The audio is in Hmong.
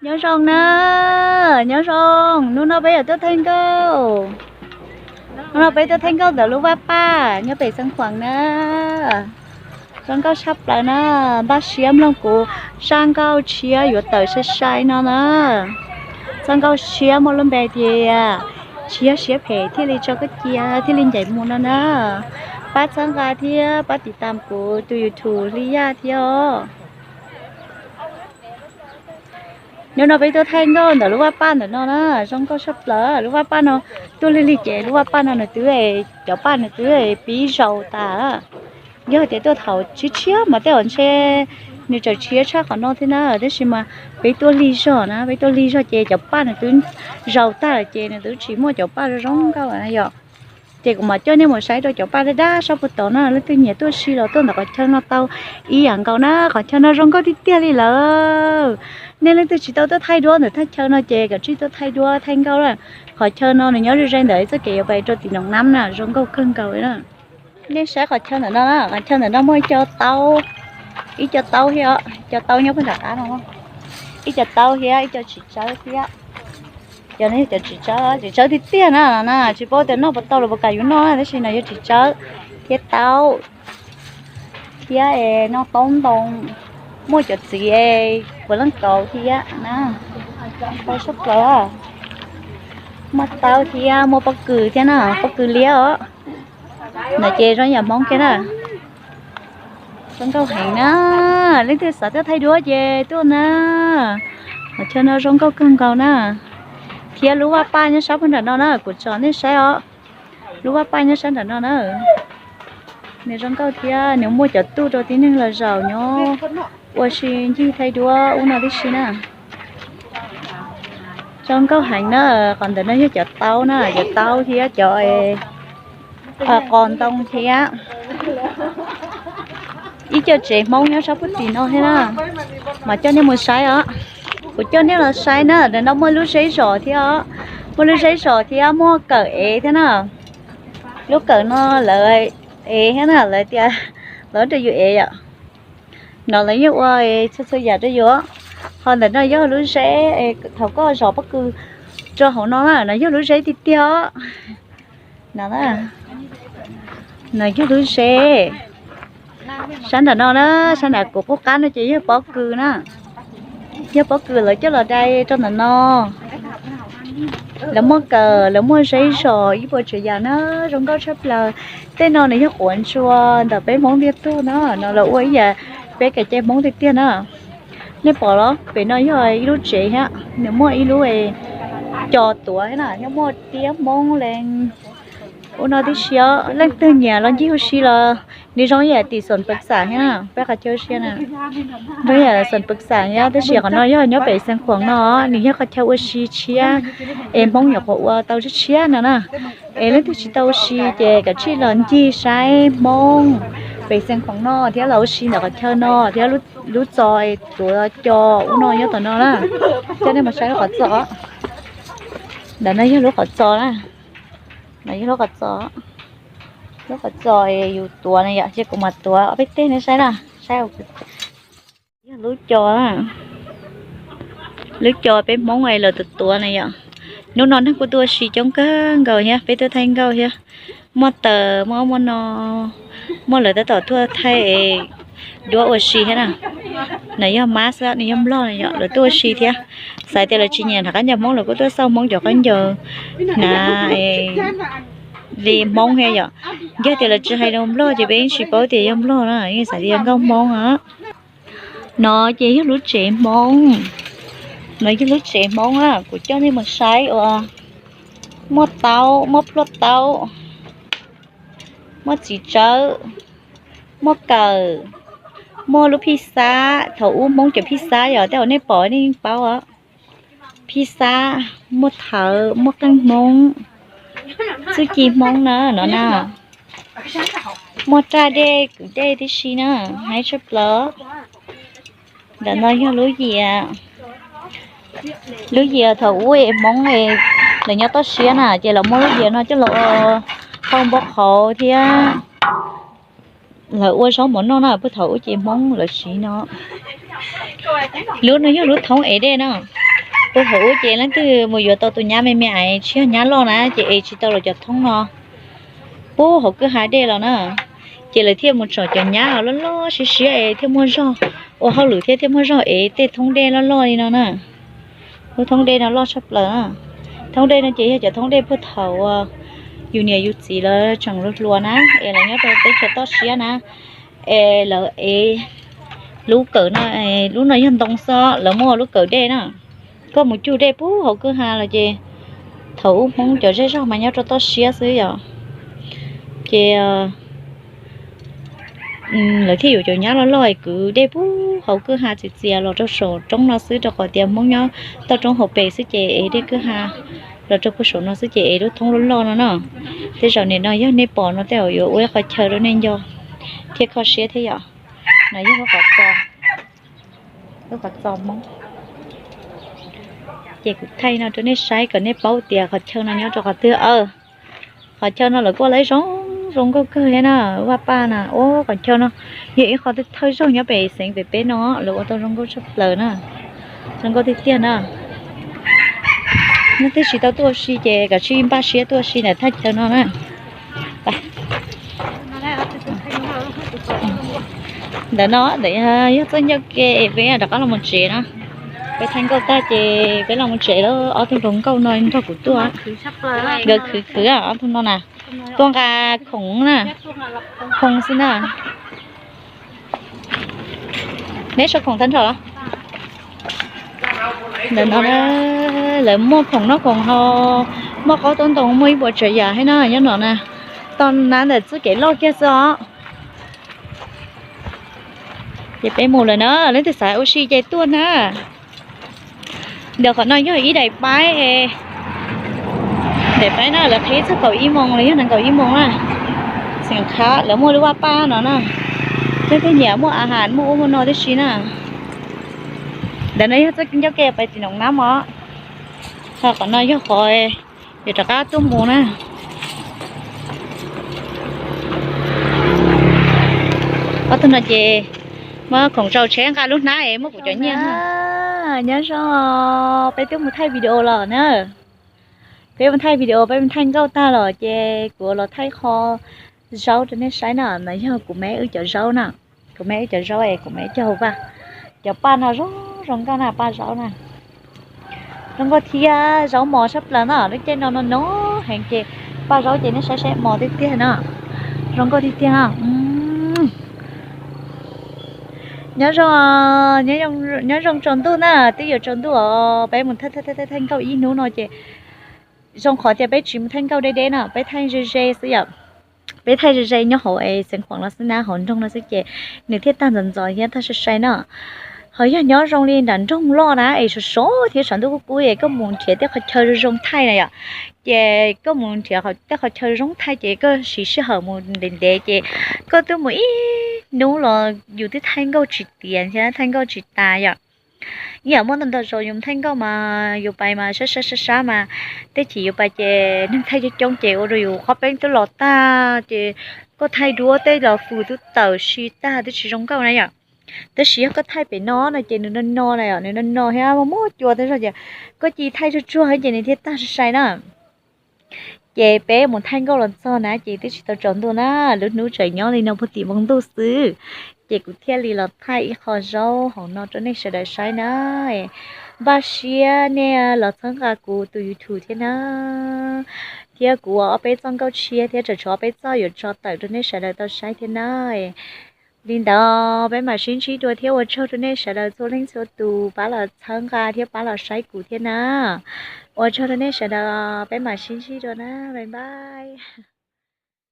Nyob zoo na, nyob zoo, hnub no peb yuav tuaj thaij nkauj. Hnub no peb tuaj thaij nkauj ntawm lub vaj paj nyob pem Xeev Khuam na. Zoo nkauj tshaj plaws na, npaj siab mloog kuv zaj nkauj tshiab yuav tawm sai sai no na. Zaj nkauj tshiab muaj lub npe tias Tshiab siab phem thiaj li tso koj cia thiaj li ncaim mus no na. Pab txhawb nqa thiab pab tiv tam kuv tus YouTube Hli Yaj thiab os. Hnub no peb tuaj thaij nkauj ntawm lub vaj paj ntawm no na, zoo nkauj tshaj plaws. Lub vaj paj no tuaj lig lig ces lub vaj paj no nws twb, cov paj nws twb pib zaus tas. Yog tias tuaj thaum tshiab tshiab mas tej zaum ntshe nws tseem tshiab tshaj qhov no thiab na, tab sis mas peb tuaj lig zog na, peb tuaj lig zog ces cov paj nws twb zaus tag lawm ces nws twb tsis muaj cov paj zoo zoo nkauj na yom. Ces kuv mam coj nej mus saib rau cov paj dab dab sab puag tod na, leej twg nyiam tuaj si los tuaj ntawm qhov chaw no tau ib yam nkaus na, qhov chaw no zoo nkauj tiag tiag li lawm. Nej leej twg tsis tau tuaj thaij duab ntawm thaj chaw no ces kav tsij tuaj thaij duab thaij nkauj na. Qhov chaw no nws nyob ze ze ntawm txoj kev yuav pais rau tim Noo Nam na, zoo nkauj kawg nkaus li na. Nej saib qhov chaw ntawm no na, qhov chaw ntawm no muaj ib co taub, ib co taub thiab, co taub nyob puag nram qab no, ib co taub thiab ib co txiv tsawb thiab. Cov no yog cov txiv tsawb, txiv tsawb tiag tiag na, tsis paub tias noj puas tau los puas kam yuav noj, tab sis no yog txiv tsawb thiab taub thiab noj taub ntoo, muaj cov txiv puav leej kauv thiab na, tau sab plaws. Muaj taub thiab muaj pob kws thiab na, pob kws liab os. No ces zoo yam Hmoob kiag na. Zoo nkauj heev na, leej twg xav tuaj thaij duab ces tuaj na. Qhov chaw no zoo nkauj kawg nkaus na. Thiab lub vaj paj nyob sab puag nram no na, kuv tsom nej saib os. Lub vaj paj nyob sab nram no na. Nws zoo nkauj thiab nws muaj cov tuj rau tib neeg los zaum nyob ua si ncig thaij duab ub no tib si na. Zoo nkauj heev na, qhov ntawm no yog cov taub na, cov taub thiab cov qos ntoo thiab ib co tsev Hmoob nyob sab puag tim no thiab na. Mas coj nej mus saib os. Kuv coj nej los saib na, ntawm no muaj lub zeb zos thiab os, muaj lub zeb zos thiab muaj kawm ev thiab na. Lub kawm no lawv ev thiab na, lawv tias lawv rau yus ev yom. No lawv yeej ua txhua txhua yam rau yus. Ho ntawm no yog lub zeb, thaum koj zov pob kws rau hauv no na, no yog lub zeb tiag tiag os. No, no yog lub zeb. Sab nram no na, sab nram kuv qub qab no ces yog pob kws na. Yog pob kws lawv coj los dai rau ntawm no. Lawv muaj kawm, lawv muaj zeb zos ib puas tsav yam na, zoo nkauj tshaj plaws. Tej no nws yog quav ntsua ntawm peb Hmoob ntiaj teb na, no lawv ua ib yam peb kev cai Hmoob tiag tiag na. Nej pom los pem no yog ib lub tsev thiab, nws muaj ib lub co tuav thiab na, nyob muaj tiab Hmoob leej ub no tib si os. Leej twg nyiam los ncig ua si los nws zoo ib yam tim xoom pawv xam thiab na, peb qhov chaw ua si na. Zoo ib yam xoom pawv xam thiab, tab sis qhov no yog nyob pem Xeev Khuam no, nws yog qhov chaw ua si tshiab es Hmoob nyuam qhuav ua tau tshiab tshiab no na. Es leej twg tsis tau ua si ces kav tsij los ncig saib Hmoob pem Xeev Khuam no thiab los ua si ntawm qhov chaw no thiab lub txos tuav co ub no nyob tom no na. Coj nej mus saib lub qhov txos. Ntawm no yog lub qhov txos na. No yog lub qhov txos. Lub qhov txos yus tuav na yom, ces kuv mam tuav ob peb teg nej saib na, saib. Yog lub co, lub co peb Hmoob lawv tuav tuav na yom. Hnub no neeg kuj tuaj ua si coob kawg nkaus thiab, peb tuaj thaij nkauj thiab. Muaj taws, muaj muaj no, muaj lawv tab tom tuaj thaij duab ua si thiab na. No yog mab xwb, nws yog nplog yom, lawv tuaj ua si thiab. Xav tias lawv tsis nyiam hnav khaub ncaws Hmoob, lawv kuj tuaj xauj Hmoob cov khaub ncaws hnav li Hmoob thiab yom. Yog tias lawv tsis hais lus nplog ces peb yeej tsis paub tias yog nplog na, yeej xav tias yog nkauj Hmoob os. No ces yog lub tsev Hmoob, no yog lub tsev Hmoob na, kuv coj nej mus saib uas muaj taub, muaj plhuaj taub, muaj txiv tsawb, muaj kawm, muaj lub phij xab, thaum ub Hmoob cov phij xab yom, tej zaum nej pom nej yeej paub os. Phij xab, muaj thawv, muaj qeej Hmoob, txuj ci Hmoob na no na. Muaj raj dej kwv dej tib si na, haib tshaj plaws. Ntawm no yog lub yias, lub yias thaum ub es Hmoob lawv nyob toj siab na ces lawv muab lub yias no coj los hau npau qhauv thiab lawv ua zaub mov noj na, puag thaum ub ces Hmoob lawv siv no. Lub no yog lub thoob ev dej na. Puag thaum ub ces leej twg mus yuav tau tus nyab me me es tsis yog nyab loj na ces es tsis tau los cov thoob no puag hauv kwj ha dej los na. Ces lawv thiaj mus tsom cov nyab loj loj siab siab es thiaj muaj zog ua hauj lwm thiab thiaj muaj zog es tej thoob dej loj loj li no na. Lub thoob dej no loj tshaj plaws na. Thoob dej no ces yog cov thoob dej puag thaum yus niam yus txiv lawv tseem hluas hluas na, es lawv nyob rau teb chaws toj siab na, es lawv ev lub kawm no, lub no yog ntoo xwb, lawv muaj lub kawm dej na. Koj mus cug dej puag hauv kwj ha los ces thaum ub Hmoob cov zej zog mas nyob rau toj siab xwb yom. Ces lawv thiaj yuav cov nyab loj loj es kwv dej puag hauv kwj ha txias txias los rau saum roob no xwb, rau qhov tias Hmoob nyob toj roob hauv pes xwb ces ev dej kwj ha los rau puag saum no xwb ces ev lub thoob loj loj no no. Tej zaum nim no yog nej pom no tej zaum yuav ua ib qhov chaw rau nej nco thiab kho siab thiab yom. No yog lub qhov txos, lub qhov txos Hmoob. Ces kuv thaij no rau nej saib kom nej paub tias qhov chaw no nyob rau qhov twg. Qhov chaw no lawv kuj ua zoo zoo nkauj kawg thiab na, vaj paj na. Ua qhov chaw no yog ib qho thawj zaug nyob pem xeev pem peb no, lawv ua tau zoo nkauj tshaj plaws na, zoo nkauj tiag tiag na. Nej twb tsis tau tuaj ua si ces kav tsij npaj siab tuaj ua si ntawm thaj chaw no na. Ntawm no ntawm yog txoj ncauj ke peb rov qab los mus tsev na. Peb thaij nkauj tag ces peb los mus tsev lawm. Ob tug hluas nkauj no nrog kuv tuaj, nkawd khwv khwv ob tug no na, tuaj nqa khoom na, khoom xwb na. Neb sau khoom tag nrho los? Ntawm no lawv muaj khoom noj khoom haus, muaj qaub taub ntoo, muaj ib puas tsav yam thiab na nyob no na. Tau na ntawm txoj kev loj kiag xwb os. Ces peb mus lawm na, leej twg xav ua si ces tuaj na. Ntawm qhov no yog ib daim paib, daim paib no lawv qhib txog kaum ib moos los yog nees nkaum ib moos na. Xeem Khav lawv muaj lub vaj paj no na. Leej twg nyiam muaj a has muaj ub muaj no tib si na. Ntawm no yog txoj ncauj ke pais tim Noom Nab os. Ho qhov no yog qhov yuav rov qab tuaj mus na. Ob tug no ces muab khoom tso tsheb nqa lub hnab es muab kuv cov nyiaj. Nyob zoo, peb twb mus thaij video los na. Peb mus thaij video, peb mus thaij nkauj tag los ces kuv los thaij qho zaub rau nej saib na. No yog kuv meb wb cov zaub na. Kuv meb wb cov zaub es kuv meb cog hauv vaj. Cov paj no zoo zoo nkauj na, paj zaub na. Zoo nkauj thiab zaub mos tshaj plaws na, lub caij no no no heev ces paj zaub ces nej saib saib mos tiag tiag na. Zoo nkauj tiag tiag na. Nyob zoo, nyob zoo tsaus ntuj na, twb yuav tsaus ntuj os, peb mus thaij thaij nkauj ib hnub no ces zoo qhov tias peb tsis mus thaij nkauj deb deb na, peb thaij ze ze xwb yom. Peb thaij ze ze nyob hauv es xeev khuam no xwb na, hauv nroog no xwb ces nws thiaj tag ntxov ntxov thiab tag sai sai na. Ho yog nyob zoo li nram nroog loj na es sov sov thiab tshav ntuj kub kub es koj mus nrhiav tej qhov chaw zoo zoo thaij na yom. Ces koj mus nrhiav tej qhov chaw zoo thaij ces koj siv sij hawm mus ntev ntev ces koj twb mus ib hnub los yus twb thaij nkauj tsis tiav thiab thaij nkauj tsis tas yom. Ib yam muaj ntau ntau zaus yus mus thaij nkauj mas yus pais mas sab sab sab sab mas tej chim yus pais ces neeg thaij coob coob ces ua rau yus qhov peeb twb los tag ces koj thaij duab tej los fws twb tawm si tag twb tsis zoo nkauj na yom. Tab sis yog koj thaij pem no no ces nws no no na yom, nws no no thiab muaj muaj cua tej zog ces koj cia thaij tsuag tsuag ces nws thiaj tag sai sai na. Ces peb mus thaij nkauj los txog na ces twb tsis tau tsaus ntuj na, lub hnub tseem nyob li no puag tim npoo ntuj xwb. Ces kuv thiaj li los thaij ib qho zaub hauv no rau nej sawv daws saib na. Npaj siab nej los txhawb nqa kuv tus YouTube thiab na, thiab kuv ua ob peb txoj nkauj tshiab thiab tseem tshuav ob peb txoj yuav tso tawm rau nej sawv daws tau saib thiab na. Li ntawd peb mam sib ntsib dua thiab ua tsaug rau nej sawv daws txhua leej txhua tus pab los txhawb nqa thiab pab los saib kuv thiab na. Ua tsaug rau nej sawv daws, peb mam sib ntsib dua na, bye bye.